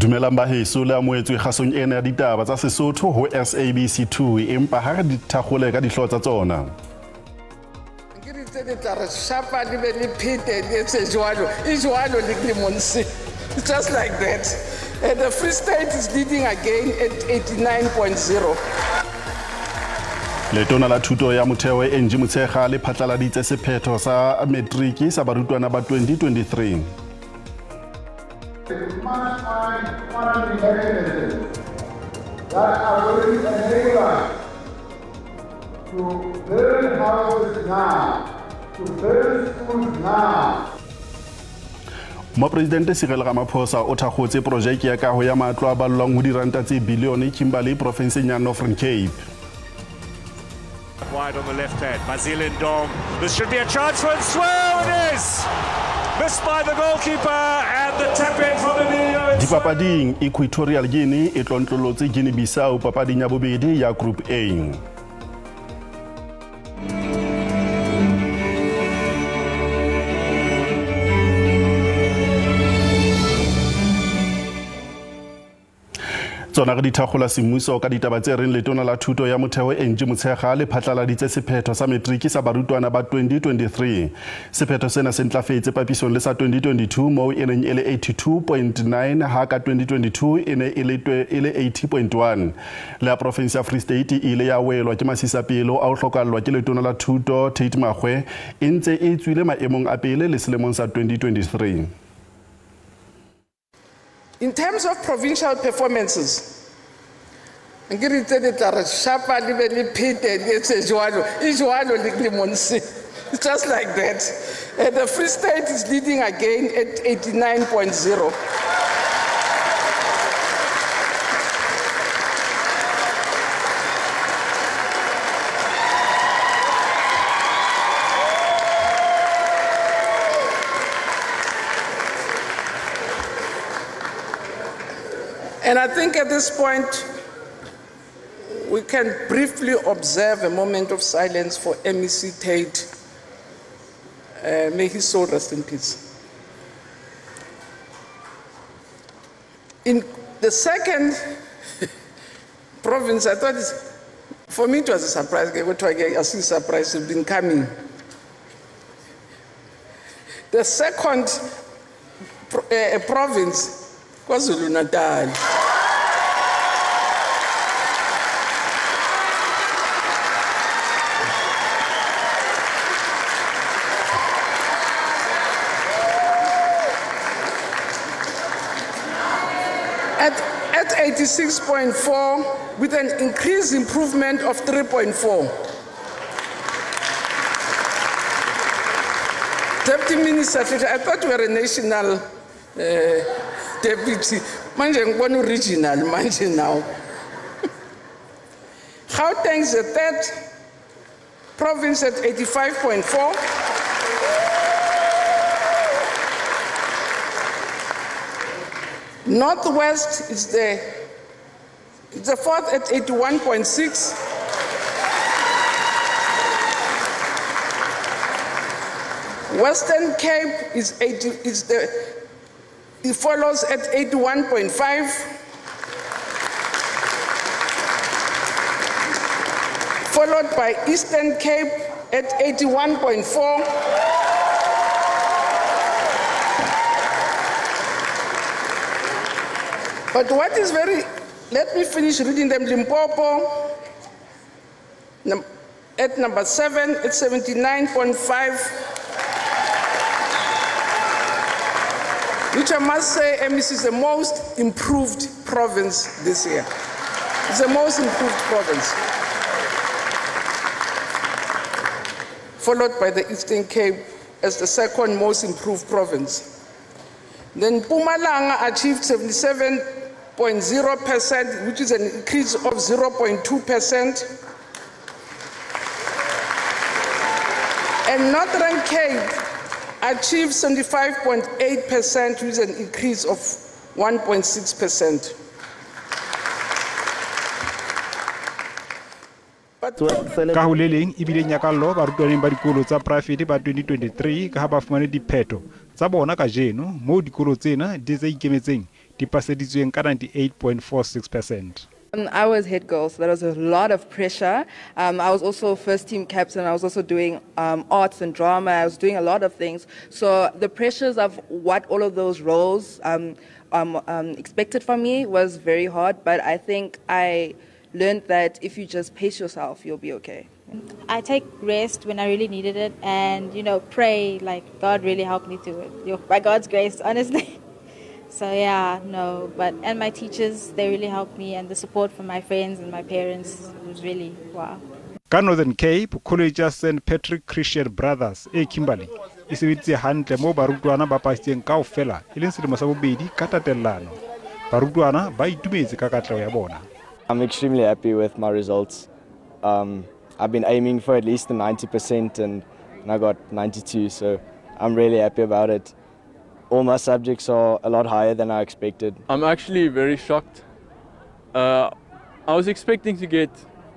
Dumelang baheso le amohetswe kgasong ena ya ditaba tsa Sesotho ho SABC2 empa ha re di thakgole ka dihlooho tsa tsona. Ke ritse le tla re shapa le be le phete le etse jwalo, e jwalo le Limonse. It's just like that. And the Free State is leading again at 89.0. Letona la thuto ya motheo Angie Motshekga le phatlaladitse sephetho sa matriki sa barutwana ba 2023. We must find funding mechanisms that are going to enable us to build houses now, to build schools now. Mopresidente Cyril Ramaphosa o thakgotse projeke ya kaho ya matlo a ballwang ho diranta tse bilione Kimberley provinseng ya Northern Cape. Wide on the left hand, Basile Ndong. This should be a chance for Nsue. It is! Missed by the goalkeeper and the tap in from Emilio. Dipapading, Equatorial Guinea e tlontlolotse Guinea-Bissau papading ya bobedi ya Group A. Tsona re di thakgola semmuso ka ditaba tse reng letona la thuto ya motheo Angie Motshekga le phatlaladitse sephetho sa matriki sa barutwana ba 2023. Sephetho sena se ntlafetse papisong le sa 2022 moo e neng e le 82.9 ha ka 2022 e ne e le 80.1. Le ya province ya Free State e ile ya welwa ke masisapelo a ho hlokallwa ke letona la thuto Tate Makgoe e ntse e tswile maemong a pele le selemong sa 2023. In terms of provincial performances, ke ritse le tla re shapa le be le phete le etse jwalo, e jwalo le Limonse. It's just like that. And the Free State is leading again at 89.0. And I think at this point, we can briefly observe a moment of silence for MEC Tate. May his soul rest in peace. In the second province, I thought, for me it was a surprise. I see surprise has been coming. The second province, KwaZulu-Natal. At 86.4, with an increased improvement of 3.4. Deputy Minister, I thought we were a national deputy. Manje ngibona regional manje now. Gauteng is the third province at 85.4. Northwest is the fourth at 81.6. Western Cape is 80, it follows at 81.5. Followed by Eastern Cape at 81.4. But what is very, let me finish reading them. Limpopo at number 7 at 79.5. Which I must say, MEC is the most improved province this year. It's the most improved province. Followed by the Eastern Cape as the second most improved province. Then Mpumalanga achieved 77.0%, which is an increase of 0.2%. And Northern Cape achieved 75.8%, which is an increase of 1.6%. Ka ho le leng ebile nyakallo barutwaneng ba dikolo tsa private ba 2023 ka ha ba fumane diphetho tsa bona kajeno moo dikolo tsena di tse ikemetseng di paseditsweng ka 98.46%. I was head girl, so that was a lot of pressure. I was also first team captain. I was also doing arts and drama. I was doing a lot of things. So the pressures of what all of those roles expected from me was very hard. But I think I learned that if you just pace yourself, you'll be okay. I take rest when I really needed it and, you know, pray, like God really helped me through it. By God's grace, honestly. So yeah, no, but, and my teachers, they really helped me, and the support from my friends and my parents was really, wow. Ka Northern Cape, College ya St. Patrick Christian Brothers e Kimberley e sebeditse hantle moo barutwana ba pasitseng kaofela e leng selemo sa bobedi ka tatellano. Barutwana ba itumetse ka katleho ya bona. I'm extremely happy with my results. I've been aiming for at least the 90% and I got 92, so I'm really happy about it. All my subjects are a lot higher than I expected. I'm actually very shocked. I was expecting to get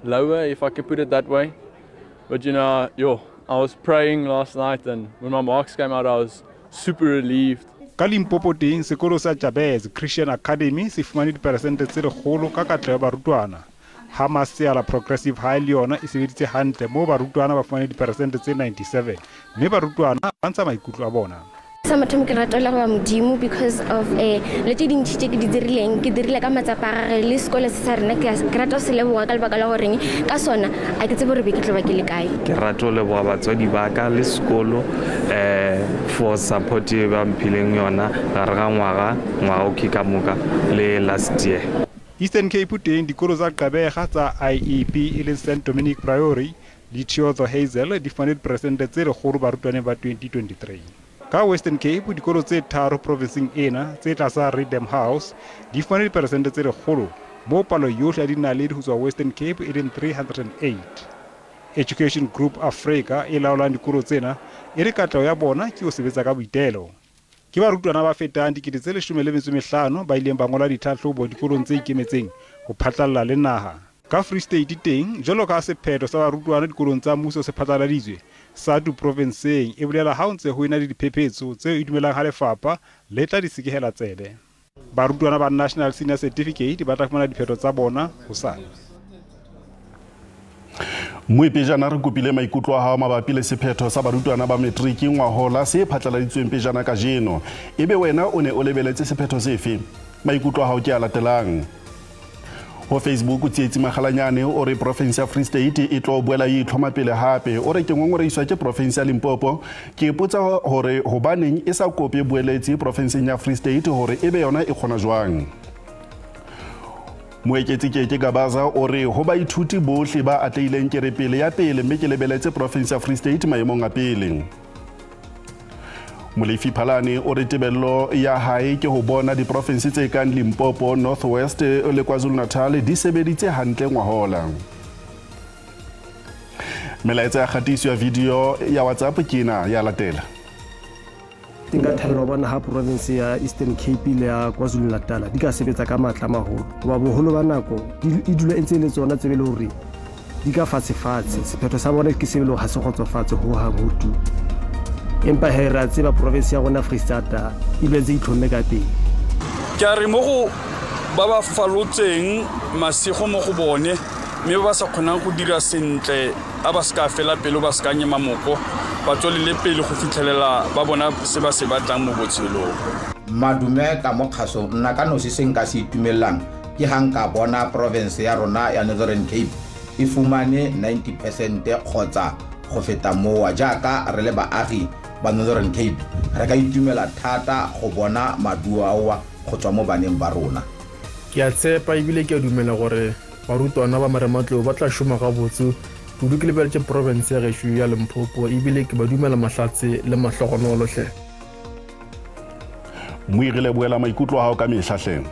lower, if I could put it that way. But you know, I was praying last night, and when my marks came out, I was super relieved. Ka Limpopo teng, sekolo sa Jabez Christian Academy se fumane diperesente tse 100 ka katleho ya barutwana. Ha Maseala Progressive High le yona e sebeditse hantle moo barutwana ba fumane diperesente tse 97, mme barutwana ba ntsha maikutlo a bona. Sa mathomo ke rata go leboga Modimo because of le tse dintši tse ke di dirileng, ke dirile ka matsapa a gagwe le sekolo se sa rena ke rata go se leboga ka lebaka la goreng ka sona a ke tsebe gore be ke tlo ba ke le kae. Ke rata go leboga batswadi ba ka le sekolo for support e ba mphileng yona gare ga ngwaga o ke ka moka le last year. Eastern Cape teng dikolo tsa Gqeberha tsa IEP e leng St Dominic Priory le Theodore Hazel di fumane diperesente tse 100 barutwaneng ba 2023. Ka Western Cape dikolo tse tharo provinseng ena tse tlasa Reddam House di fumane diperesente tse 100 moo palo yohle ya dinaledi ho tswa Western Cape e leng 308. Education Group Africa e laolang dikolo tsena e re katleho ya bona ke ho sebetsa ka boitelo. Ke barutwana ba fetang 15,000 ba ileng ba ngola ditlhahlobo dikolong tse ikemetseng ho phatlalla le naha. Ka Free State teng, jwalo ka sephetho sa barutwana dikolong tsa mmuso se phatlaladitswe, SADU provinseng e bolela ha ho ntse ho ena le diphephetso tseo e dumelang ha lefapha le tla di sekehela tsebe. Barutwana ba National Senior Certificate ba tla fumana diphetho tsa bona hosane. Moepejana re kopile maikutlo a hao mabapi le sephetho sa barutwana ba matriki ngwahola se phatlaladitsweng pejana kajeno. Ebe wena o ne o lebeletse sephetho sefe? Maikutlo a hao ke a latelang. Ho Facebook Tsietsi Magalanyane o re province ya Free State e tlo boela e itlhoma pele hape. O re ke ngongoreiswa ke province ya Limpopo. Ke ipotsa hore hobaneng e sa kope boeletsi provinseng ya Free State hore ebe yona e kgona jwang. Moeketsi Keke Gabaza o re ho baithuti bohle ba atlehileng ke re pele ya pele mme ke lebeletse province ya Free State maemong a pele. Molefi Phalane o re tebello ya hae ke ho bona diprovince tse kang Limpopo, North West le KwaZulu-Natal di sebeditse hantle ngwahola. Melaetsa ya kgatiso ya video ya WhatsApp ke ena ya latela. Nka thabela ho bona ha province ya Eastern Cape le ya KwaZulu-Natal di ka sebetsa ka matla a maholo. Hoba boholo ba nako di dula e ntse e le tsona tse be le hore di ka fatshe-fatshe. Sephetho sa bona ke se be le hore ha se kgotsofatse hohang ho tu. Empa he re a tseba province ya rona Free State e dula ntse e itlhomme ka pele. Ke a re mo go ba ba falotseng masego mo go bone mme ba ba sa kgonang go dira sentle a ba se ka fela pelo ba se ka nyema moko ba tswelele pele go fitlhelela ba bona se ba se batlang mo botshelong. Madume ka mo kgasong nna ka nosi se nka se itumellang ke ha nka bona province ya rona ya Northern Cape e fumane 90% kgotsa go feta mowa jaaka re le baagi ba Northern Cape re ka itumela thata go bona maduo ao go tswa mo baneng ba rona. Ke a tshepa ebile ke a dumela gore barutwana ba marematlou ba tla šoma gabotse kudu ke lebeletse province ya gešo ya Limpopo ebile ke ba dumela mahlatse le mahlogonolo hle. Moire le boela maikutlo a hao ka mehla hle.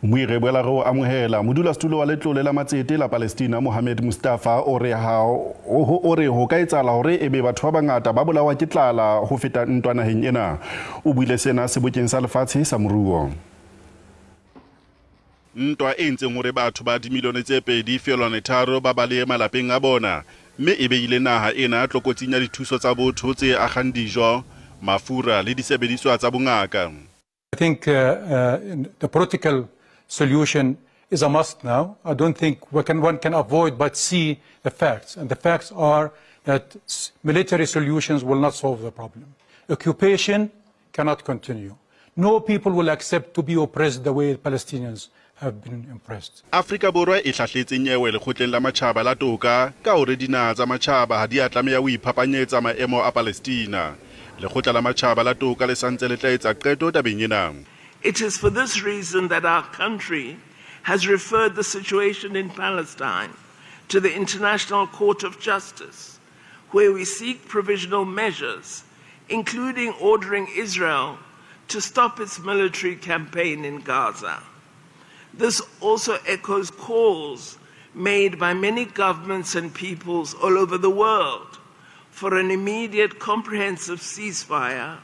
Moire boela re o amohela. Modulasetulo wa letlole la matsete la Palestina Mohamed Mustafa o re ho ka etsahala hore ebe batho ba bangata ba bolawa ke tlala ho feta ntwa naheng ena. O buile sena sebokeng sa lefatshe sa moruo. Ntwa e entseng hore batho ba dimilione tse 2.3 ba balehe malapeng a bona Mme e beile naha ena tlokotsing ya dithuso tsa botho tse akgang dijo, mafura le disebediswa tsa bongaka. I think the political solution is a must now. I don't think one can avoid but see the facts. And the facts are that military solutions will not solve the problem. Occupation cannot continue. No people will accept to be oppressed the way Palestinians have been oppressed. Afrika Borwa e hlahletse nyewe lekgotleng la matjhaba la toka ka hore dinaha tsa matjhaba ha di a tlameha ho iphapanyetsa maemo a Palestina. Lekgotla la matjhaba la toka le santse le tla etsa qeto tabeng ena. It is for this reason that our country has referred the situation in Palestine to the International Court of Justice, where we seek provisional measures, including ordering Israel to stop its military campaign in Gaza. This also echoes calls made by many governments and peoples all over the world for an immediate comprehensive ceasefire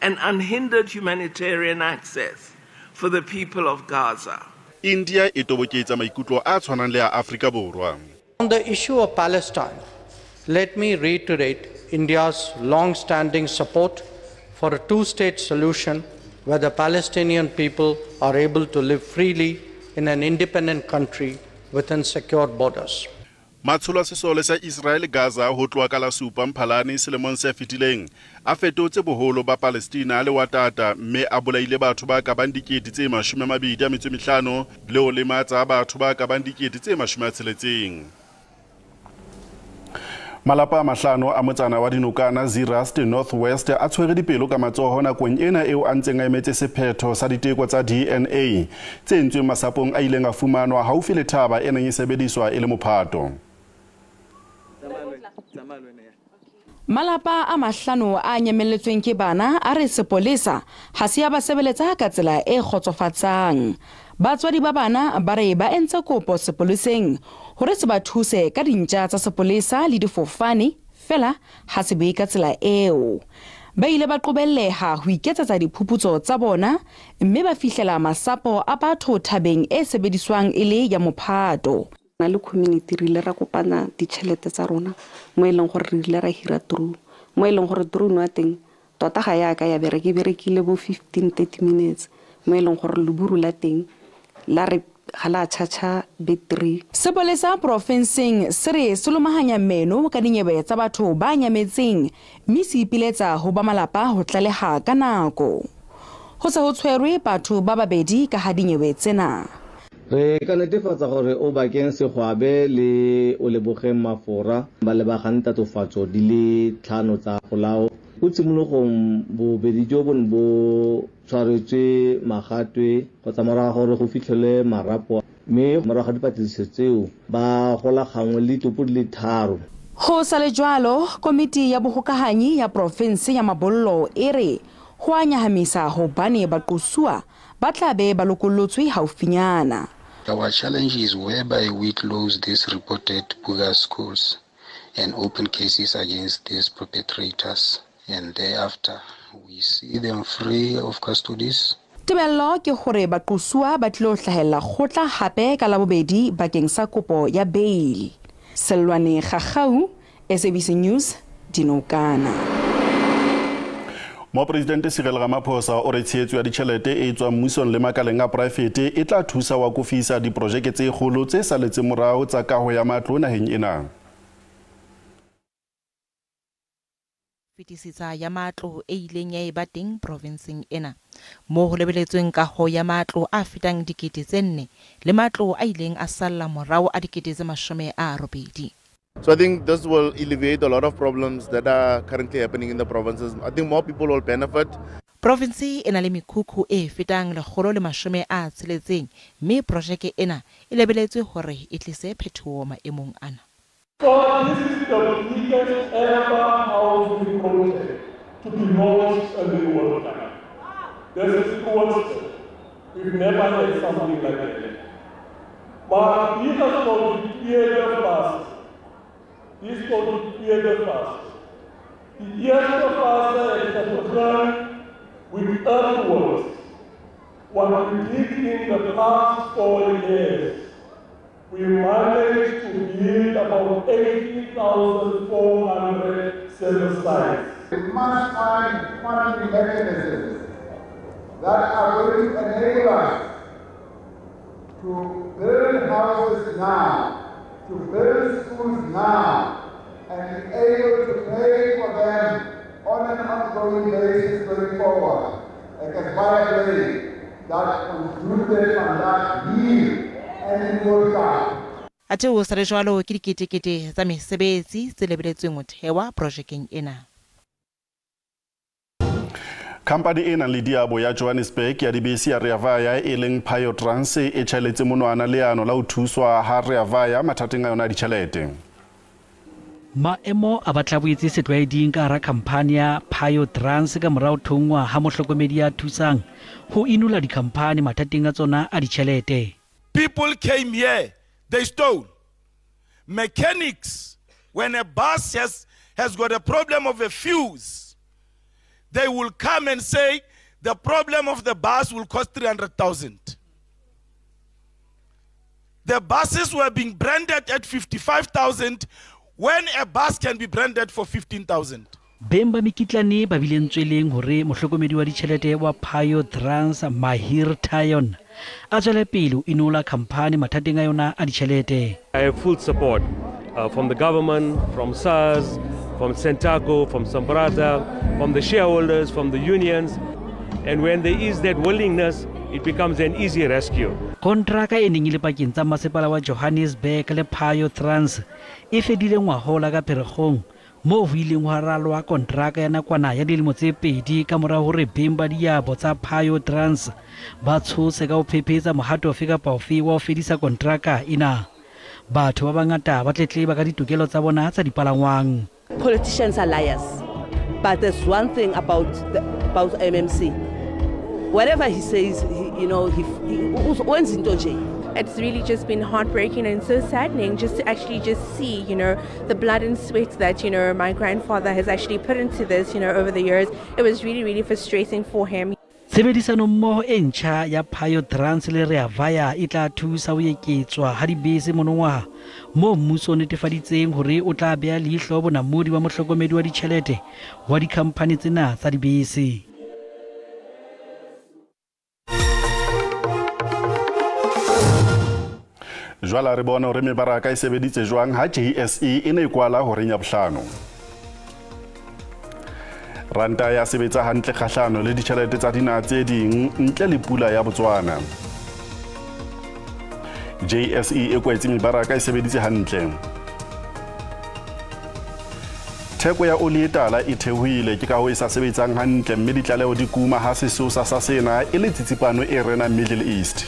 and unhindered humanitarian access for the people of Gaza. India e toboketsa maikutlo a tshwanang le a Afrika Borwa. On the issue of Palestine, let me reiterate India's long-standing support for a two-state solution where the Palestinian people are able to live freely in an independent country within secure borders. Matsholo a sesole sa Israel Gaza ho tloha ka la 7 Mphalane selemong se fetileng a fetotse boholo ba Palestina le watata mme a bolaile batho ba ka bang 25,000 le ho lematsa batho ba ka bang 60,000. Malapa a mahlano a motsana wa dinokana Zeerust North West a tshwere dipelo ka matsoho nakong ena eo a ntseng a emetse sephetho sa diteko tsa DNA tse entsweng masapong a ileng a fumanwa haufi le thaba e neng e sebediswa e le mophato. Malapa a mahlano a nyamelletsweng ke bana a re sepolesa ha se ya ba sebeletsa ka tsela e kgotsofatsang. Batswadi ba bana ba re ba entse kopo sepoleseng hore se ba thuse ka dintja tsa sepolesa le difofane, fela ha se be ka tsela eo. Ba ile ba qobelleha ho iketsetsa diphuputso tsa bona mme ba fihlela masapo a batho thabeng e sebediswang e le ya mophato. Na le community re ile ra kopana ditšhelete tsa rona mo e leng gore re ile ra hira drone, mo e leng gore drone wa teng tota ga ya ka ya berekile bo 15-30 minutes, mo e leng gore leburu la teng la re ga la tšhatšha battery. Sepolesa profenseng se re se lomahanya meno ka dinyewe tsa batho ba nyametseng mme se ipiletsa ho ba malapa ho tlaleha ka nako. Ho se ho tshwerwe batho ba babedi ka ha dinyewe tsena. Re ka netefatsa gore o bakeng segwabe le o lebogeng mafora ba lebagane tatofatso di le 5 tsa polao. Ko tshimologong bobedi jo bo ne bo tshwaretswe magatwe kgotsa morago gore go fitlhelwe marapo, mme morago ga dipatlisiso tseo ba golagangwe le ditopo di le 3. Ho sa le jwalo, komiti ya bohokahanyi ya province ya Mabollo e re ho a nyahamisa hobane baqosuwa ba tla be ba lokollotswe haufinyana. Our challenge is whereby we close these reported bogus schools and open cases against these perpetrators, and thereafter we see them free of custodies. Tebello ke hore baqosuwa ba tlilo hlahella kgotla hape ka Labobedi bakeng sa kopo ya bail. Selwane Gagau, SABC News, Dinokana. Mopresidente Cyril Ramaphosa o re tshehetso ya ditjhelete e tswang mmusong le makaleng a poraefete e tla thusa wa kofisa diprojeke tse kgolo tse saletseng morao tsa kaho ya matlo naheng ena. Fetisetsa ya matlo e ileng ya eba teng provinseng ena, moo ho lebeletsweng kaho ya matlo a fetang 4,000 le matlo a ileng a salla morao a 80,000. So I think this will alleviate a lot of problems that are currently happening in the provinces. I think more people will benefit. Province e na le mekhukhu e fetang 160, mme projeke ena e lebeletswe hore e tlise phetoho maemong ana. So this is the biggest ever housing project to be launched in the world. This is towards, we've never had something like that. But this is going to be fast. This is going to be the fast. The eerste fase het begin with earthworks. What we did in the past 4 years, We managed to build about 18,400 service sites. We must find funding mechanisms that are going to enable us to build houses now, to build schools now, and be able to pay for them on an ongoing basis going forward. Ek is baie bly dat ons doen dit vandag hier en in Noord-Kaap. Athe ho sa le jwalo ke diketekete tsa mesebetsi tse lebeletsweng ho thewa projekeng ena. Khampani e nang le diabo ya Johannesburg ya dibese ya Rea Vaya e leng Piotrans e tjhaeletse monwana leano la ho thuswa ha Rea Vaya mathateng a yona a ditjhelete. Maemo a batla boetse setlwaeding ka hara khamphani ya Piotrans ka morao thongwa ha mohlokomedi ya thusang ho inola dikhamphani mathateng a tsona a ditjhelete. People came here, they stole. Mechanics, when a bus has got a problem of a fuse, they will come and say the problem of the bus will cost 300,000. The buses were being branded at 55,000 when a bus can be branded for 15,000. Beng ba mekitlane ba bile ntsweleng hore mohlokomedi wa ditjhelete wa Piotrans Mahir Tayon a tswele pele ho inola khamphani mathateng a yona a ditjhelete. I have full support from the government, from SARS, from Sentaco, from Sambrata, from the shareholders, from the unions. And when there is that willingness, it becomes an easy rescue. Kontraka e neng e le pakeng tsa masepala wa Johannesburg le Piotrans e fedile ngwahola ka Pherekgong, moo ho ileng hwa ralwa kontraka ya nakwana ya dilemo tse pedi ka mora hore beng ba diabo tsa Piotrans ba tshose ka ho phephetsa mohato ofe kapa ofe wa ho fedisa kontraka ena. Batho ba bangata ba tletleba ka ditokelo tsa bona tsa dipalangwang. Politicians are liars, but there's one thing about MMC. Whatever he says, he wenza into nje. It's really just been heartbreaking and so saddening just to actually just see, you know, the blood and sweat that, you know, my grandfather has actually put into this, you know, over the years. It was really, really frustrating for him. Tshebedisano mmoho e ntjha ya Piotrans le Rea Vaya e tla thusa ho eketswa ha dibese monongwaha, moo mmuso o netefaditseng hore o tla beha leihlo bonamodi ba mohlokomedi wa ditjhelete wa dikhamphani tsena tsa dibese. Jwale re bona hore mebaraka e sebeditse jwang ha JSE e ne e kwala horeng ya bohlano. Ranta ya sebetsa hantle kgahlano le ditjhelete tsa dinaha tse ding ntle le pula ya Botswana. JSE e kwetse mebaraka e sebeditse hantle. Theko ya oli e tala e theohile, ke ka hoo e sa sebetsang hantle, mme ditlaleho di kuma ha sesosa sa sena e le tsitsipano e renang Middle East.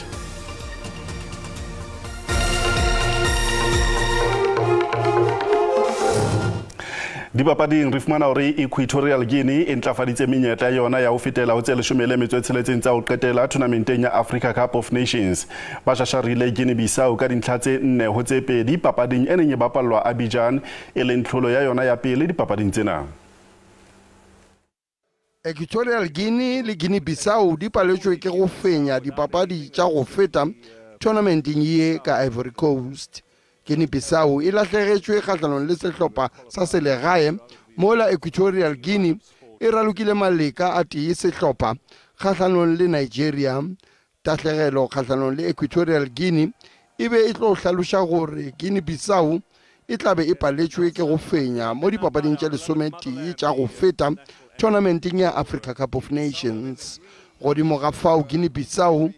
Dipapading re fumana hore Equatorial Guinea e ntlafaditse menyetla ya yona ya ho fetela ho tse 16 tsa ho qetela tournamenteng ya Africa Cup of Nations. Ba shasharile Guinea Bissau ka dintlha tse 4-2 papading e neng e bapallwa Abidjan, e leng tlholo ya yona ya pele dipapading tsena. Equatorial Guinea le Guinea Bissau di paletswe ke go fenya dipapadi tša go feta tournamenteng ye ka Ivory Coast. Guinea-Bissau e lahlegetšwe kgahlanong le sehlopha sa selegae, mola Equatorial Guinea e ralokile maleka a tee sehlopha kgahlanong le Nigeria. Tahlegelo kgahlanong le Equatorial Guinea e be e tlo hlaloša gore Guinea-Bissau e tlabe e paletšwe ke go fenya mo dipapading tša 11 tša go feta tournamenteng ya Africa Cup of Nations. Godimo ga fao Guinea-Bissau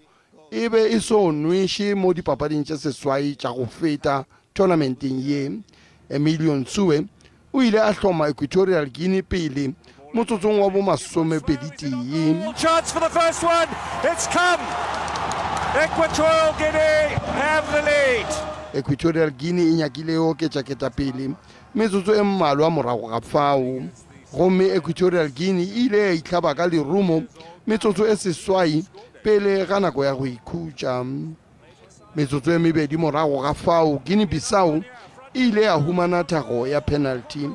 e be e so nweše mo dipapading tša 8 tša go feta tournamenteng ye. Emilio Nsue o ile a hloma Equatorial Guinea pele motsotsong wa bo 21. Chance for the first one. It's come. Equatorial Guinea have the lead. Equatorial Guinea e nyakile ho oketša ketapele metsotso e mmalwa morago ga fao, gomme Equatorial Guinea e ile ya itlhaba ka lerumo metsotso e 8 pele ga nako ya go ikhutša. Metsotso e mebedi morago ga fao Guinea-Bissau e ile ya humana thago ya penalty,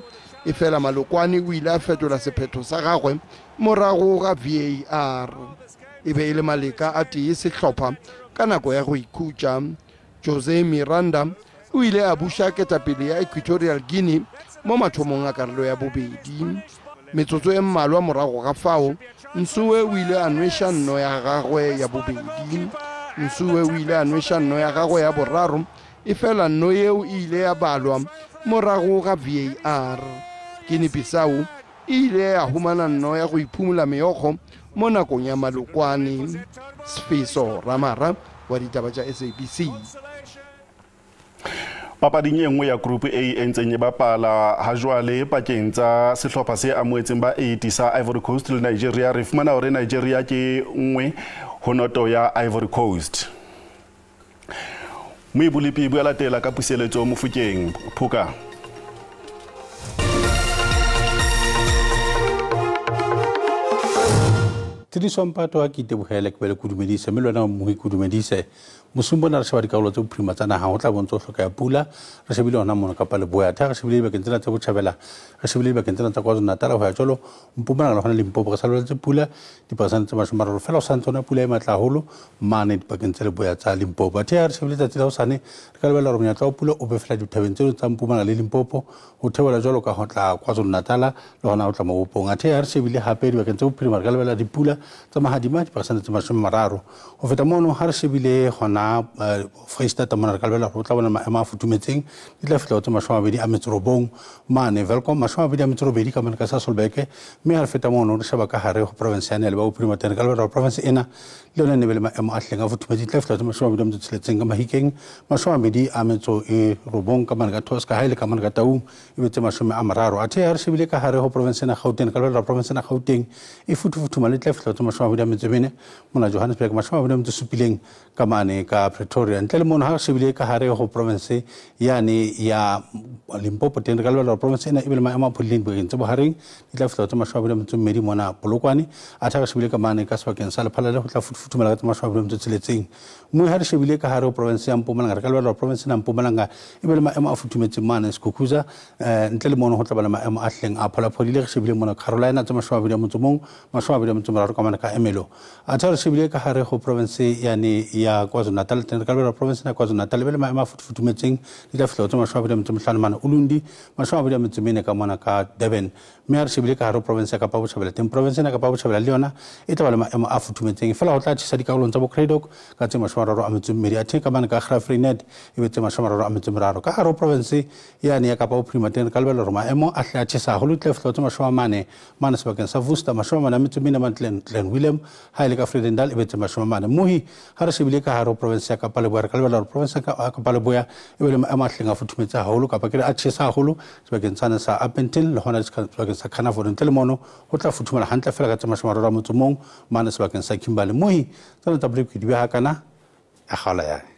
e fela Malokwane o ile a fetola sephetho sa gagwe morago ga VAR. E be e le maleka a tee sehlopha ka nako ya go ikhutša. Jose Miranda o ile a buša ketapele ya Equatorial Guinea mo mathomong a karolo ya bobedi. Metsotso e mmalwa morago ga fao, Nsue o ile a nweša nno ya gagwe ya bobedi. Nsue o ile a nweša nno ya gagwe ya boraro, efela nno yeo e ile ya balwa morago ga VAR. Guinea-Bissau e ile ya humana nno ya go iphumula meokgo mo nakong ya malokwane. Sfiso Ramara wa ditaba tša SABC. Papading e nngwe ya Group A e ntseng e bapala ha jwale pakeng tsa sehlopha se amohetseng ba 80 sa Ivory Coast le Nigeria, re fumana hore Nigeria ke 1-0 ya Ivory Coast. Moibulipi bua latela ka puseletso Mofokeng Phuka. Tiriso mpato a ke itebohele ke bele kudumedise mme le wena mohi kudumedise. Mosong bona re sheba dikarolo tse bophirima tsa naha, ho tla bontsha ho hloka pula. Re shebile hona mono Kapa Leboya, re shebile dibakeng tsena tsa Botjhabela, re shebile dibakeng tsena tsa KwaZulu-Natal ho ya jwalo Mpumalanga le hona Limpopo re sa lebeletse pula diperesente tse 30 fela. Ho santse hona pula e matla haholo mane dibakeng tse leboya tsa Limpopo. Athe ha re shebile tsatsi la hosane, re ka lebella hore monyetla wa pula o be fela dithabeng tseno tsa Mpumalanga le Limpopo, ho theohela jwalo ka ho tla KwaZulu-Natal le hona ho tla mabopong. Athe ha re shebile hape dibakeng tse bophirima, re ka lebella dipula tsa mahadima diperesente tse 30. Ho feta mono ha re shebile hona Freistata mona re ka lebella hore o tla bona maemo a futhumetseng, di tla fihla ho tse 29 mane Welkom, 28 ka mane ka Sasolburg. Mme ha re feta mono re sheba ka hare ho province ya Leboa Bophirima teng, re ka lebella hore province ena le yona e ne be le maemo a hleng a futhumetseng, di tla fihla ho tse 26 ka Mahikeng, 29 ka mane ka Thoska, ha e le ka mane ka Taung e be tse 30. Athe ha re shebile ka hare ho province ena Gauteng, re ka lebella hore province ena Gauteng e futhufuthumale, di tla fihla ho tse 24 mona Johannesburg, 27 ka mane ka Pretoria. Ntle le mono ha re shebile ka hare ho province yane ya Limpopo teng, re ka lebella hore province ena e be le maemo a phodileng dibakeng tse bohareng, di tla fihla ho tse 22 mona Polokwane. Athe ha re shebile ka mane ka sebakeng sa Lephalale ho tla futhumala ka tse 26. Mme ha re shebile ka hare ho province ya Mpumalanga, re ka lebella hore province ena Mpumalanga e be le maemo a futhumetseng mane Skukuza. Ntle le mono ho tla ba le maemo a hleng a pholaphodile. Re shebile mona Carolina tse 21, 23 ka mane ka Emelo. Athe ha re shebile ka hare ho province yane ya KwaZulu-Natal teng, re ka lebella province ya KwaZulu-Natal e be le maemo a futhumetseng, di tla fihla ho tse 25 mane Ulundi, 24 ka mona ka Durban. Mme ha re shebile ka hare ho province ya Kapa Botjhabela teng, province ena Kapa Botjhabela le yona e tla ba le maemo a futhumetseng, fela ho tla tjhesa dikarolong tsa bo Cradock ka tse 32. Athe ka mane ka Graaff-Reinet e be tse 33. Ka hare ho province yane ya Kapa Bophirima teng, re ka lebella hore maemo a hle a tjhesa haholo, di tla fihla ho tse 40 mane sebakeng sa Worcester, 44 mane Glen William, ha e le ka Vredendal e be tse 40. Mohi ha re shebile ka hare ho province ya Kapa Leboya, re ka lebella hore province ya Kapa Leboya e be le maemo a hleng a futhumetse haholo, kapa ke re a tjhesa haholo sebakeng sane sa Upington le hona sebakeng sa Carnarvon. Ntle le mono ho tla futhumala hantle fela ka tse 31 mane sebakeng sa Kimberley. Mohi tsena tsa bolekedi ba hakana a kgaola ya.